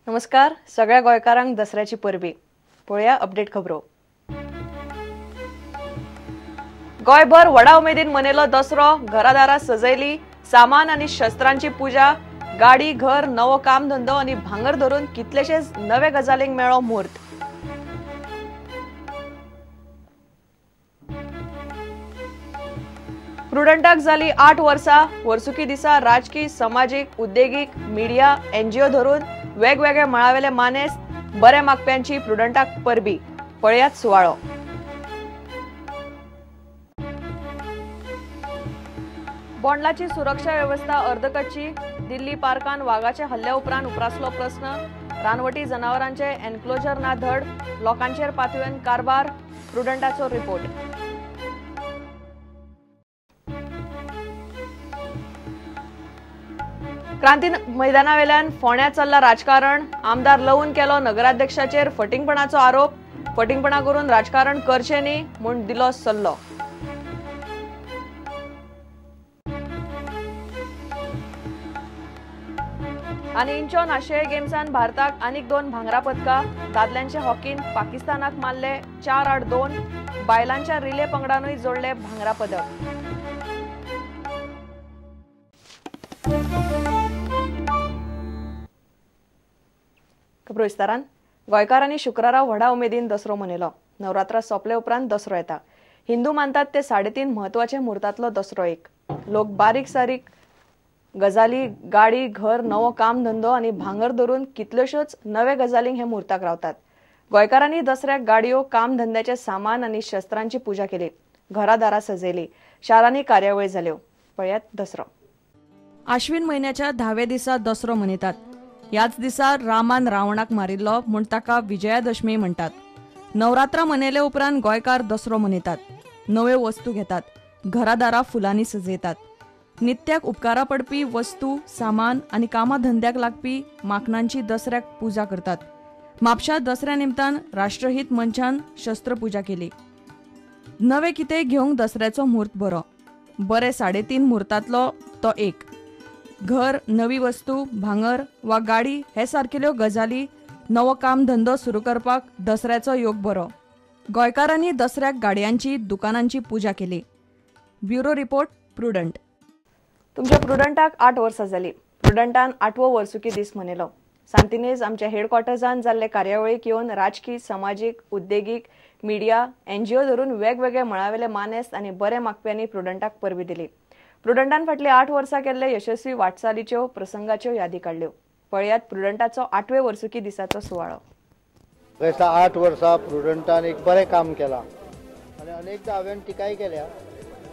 नमस्कार सगळ्या गोंयकारांक दसऱ्याची परबी। पळोवया अपडेट खबरो। गोंयभर व्हडा उमेदीन मनयलो दसरो। घरादारा सजयली, सामान आनी शस्त्रांची पूजा, गाडी घर नवो कामधंदो आनी भांगर धरून कितलेशेच नवे गजालींक मेळ्ळो म्हूर्त। प्रुडंटाक जाली 8 वर्सां। वर्सुकी दिसा राजकी, समाजीक, उद्देगीक, मिडिया, एनजीओ धरून वेगवेगळे मळावेले मानेस्त बरे मागप्यांची प्रुडंटाक परबी। पळयात सुवाळो। बोंडलाची सुरक्षा व्यवस्था अर्धकच्ची। दिल्ली पार्कान वागाच्या हल्ल्या उपरांत उप्रासलो प्रस्न। रानवटी जनावरांचे एन्क्लोजर ना धड, लोकांचेर पातयेवन कारभार। प्रुडंटाचो रिपोर्ट। क्रांती मैदानावेल्यान फोंड्या चल्ला राजकारण। आमदार लवून केलो नगराध्यक्षाचेर फटिंगपणाचो आरोप। फटिंगपणा करून राजकारण करचें न्ही म्हूण दिलो सल्लो। आनी इंचॉन आशियाई गेम्सान भारताक आनीक 2 भांगरा पदकां। दादल्यांचे हॉकीन पाकिस्तानाक मारले 4-8-2। बायलांच्या रिले पंगडानूय जोडले भांगरा पदक। खबरो विस्तारान। गोंयकारांनी शुक्रारा व्हडा उमेदीन दसरो मनयलो। नवरात्रा सोंपले उपरांत दसरो येता। हिंदू मानतात ते 3.5 म्हत्वाचे म्हूर्तांतलो दसरो एक। लोक बारीक सारीक गजाली, गाडी, घर, नवो कामधंदो आनी भांगर धरून कितल्योश्योच नवे गजालींक हे म्हूर्ताक रावतात। गोंयकारांनी दसऱ्याक गाडयो, कामधंद्याचे सामान आनी शस्त्रांची पूजा केली, घरादारां सजयली, शारांनी कार्यावळी जाल्यो। पळयात दसरो। आश्विन म्हयन्याच्या 10व्या दिसा दसरो मनयतात। ह्याच दिसा रामान रावणाक मारिल्लो म्हूण ताका विजयादशमी म्हणटात। नवरात्रा मनयले उपरांत गोंयकार दसरो मनयतात। नव्यो वस्तू घेतात, घरादारां फुलांनी सजयतात। नित्याक उपकारा पडपी वस्तू, सामान आनी कामा धंद्याक लागपी माकनांची दसऱ्याक पूजा करतात। म्हापशा दसऱ्या निमतान राष्ट्रहित मंचान शस्त्रपूजा केली। नवे कितें घेवंक दसऱ्याचो म्हूर्त बरो। बरे 3.5 म्हूर्तांतलो तो एक। घर, नवी वस्तू, भांगर वा गाडी हे सारकेल्यो गजाली, नवो काम धंदो सुरू करपाक दसऱ्याचो योग बरो। गोंयकारांनी दसऱ्याक गाडयांची, दुकानांची पूजा केली। Bureau report, Prudent. तुमच्या प्रुडंटाक 8 वर्सां जाली। प्रुडंटान 8वो वर्सुकी दीस मनयलो। सांतिनेज आमच्या हेडक्वॉर्टर्सान जाल्ले कार्यावळीक येवन राजकी, समाजीक, उद्देगीक, मिडिया, एनजीओ धरून वेगवेगळे मळावेले मानेस्त आनी बरे मागप्यांनी प्रुडंटाक परबी दिली। प्रुडंटान फाटली 8 वर्सां केल्ले यशस्वी वाटचालीच्यो, प्रसंगाच्यो यादी काडल्यो। पळयात प्रुडंटाचो 8वे वर्सुकी दिसाचो सुवाळो। 8 वर्सां प्रुडंटान एक बरें काम केलां आनी अनेकदां हांवें टिकाय केल्या,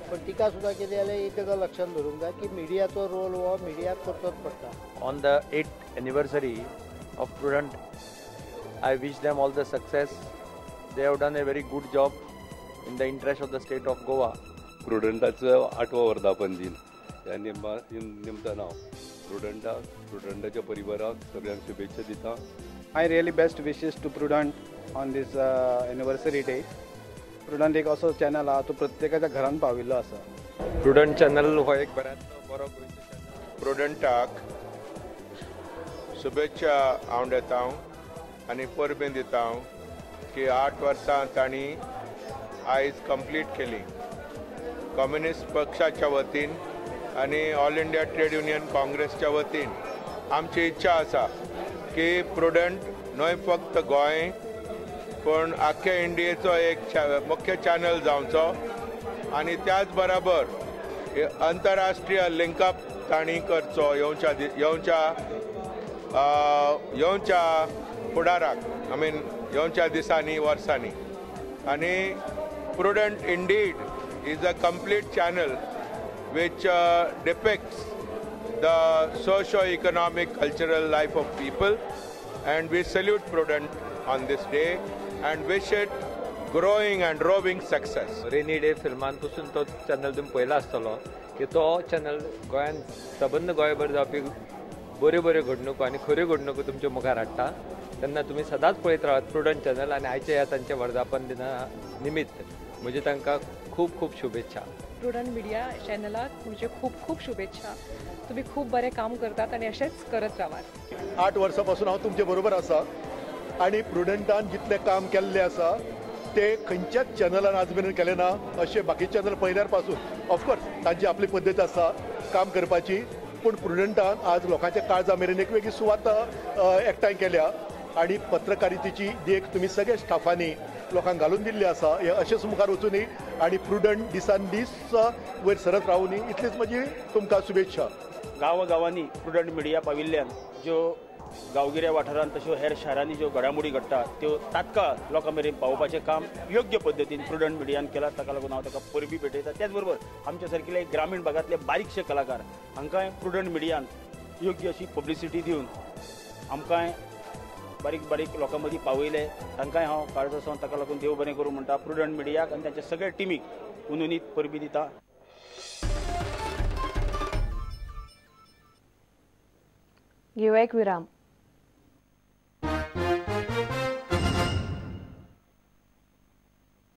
पण टिका सुद्दां केली जाल्यार एक गजाल लक्षांत धरूंक जाय की मिडियाचो रोल हो मिडियाक करचोच पडटा। On the 8th anniversary of Prudent, I wish them all the success. They have done a very good job in the interest of the state of Goa. प्रुडंटाचो 8वो वर्धापन दिन ह्या निमतान हांव प्रुडंटाक, प्रुडंटाच्या परिवाराक सगळ्यांक शुभेच्छा दिता। My really best wishes to Prudent on this anniversary day. Prudent एक असो चॅनल आहा तो प्रत्येकाच्या घरान पाविल्लो आसा। प्रुडंट चॅनल हो एक बऱ्यांतलो बरो गोंयचो चॅनल। प्रुडंटाक शुभेच्छा हांव दिता आनी परबीं दिता की 8 वर्सां तांणी आयज कंप्लीट केली। कम्युनिस्ट पक्षाच्या वतीन आनी ऑल इंडिया ट्रेड युनियन काँग्रेसच्या वतीन आमची इच्छा आसा की प्रुडंट न्हय फक्त गोंय पूण आख्या इंडियेचो एक मुख्य चॅनल जावचो आनी त्याच बराबर अंतरराष्ट्रीय लिंकअप तांणी करचो येवच्या येवच्या येवच्या फुडाराक, I mean येवच्या दिसांनी, वर्सांनी। आनी Prudent indeed is a complete channel which depicts the socio-economic cultural life of people, and we salute Prudent on this day and wish it growing and roving success. Rainy Day फिल्मान पसून तो channel तुमी पळयला आसतलो की तो channel गोंयांत सबंद गोंयभर जावपी बऱ्यो बऱ्यो घडणुको आनी खऱ्यो घडणुको तुमच्या मुखार हाडटा। तेन्ना तुमी सदांच पळयत रावात प्रुडंट चॅनल आनी आयच्या ह्या तांच्या वर्धापन दिना निमित्त म्हजे तांकां खूब खूब शुभेच्छा। प्रुडंट मिडिया चॅनलाक म्हज्यो खूब खूब शुभेच्छा। तुम्ही खूप बरें काम करतात आनी अशेंच करत रावात. 8 वर्सां पासून हांव तुमचे बरोबर आसा आनी प्रुडंटान जितलें काम केल्लें आसा ते खंयच्याच चॅनलान आज मेरेन केलें ना. अशें बाकी चॅनल पळयल्यार पासून ऑफकोर्स तांची आपली पद्दत आसा काम करपाची, पूण प्रुडंटान आज लोकांच्या काळजा मेरेन एक वेगळी सुवात एकठांय केल्या आनी पत्रकारितेची देख तुमी सगळे स्टाफांनी लोकांक घालून दिल्ली आसा. हे अशेंच मुखार वचुनी आनी प्रुडंट दिसान दीस वयर सरत रावुनी, इतलीच म्हजी तुमकां शुभेच्छा. गांवागांवांनी प्रुडंट मिडिया पाविल्ल्यान ज्यो गांवगिऱ्या वाठारांत तश्यो हेर शारांनी ज्यो घडामोडी घडटा त्यो तात्काळ लोकां मेरेन पावोवपाचें काम योग्य पद्दतीन प्रुडंट मिडियान केलां. ताका लागून हांव ताका परबी भेटयता. त्याच बरोबर आमच्या सारकिले ग्रामीण भागांतले बारीकशे कलाकार हांकांय प्रुडंट मिडियान योग्य अशी पब्लिसिटी दिवन आमकांय बारीक बारीक लोकां मदीं पावयले. तांकांय हांव काळजा सावन ताका लागून देव बरें करूं म्हणटा. प्रुडंट मिडियाक आनी तांच्या सगळ्या टिमीक उनुनीत परबी दिता. घेवया एक विराम.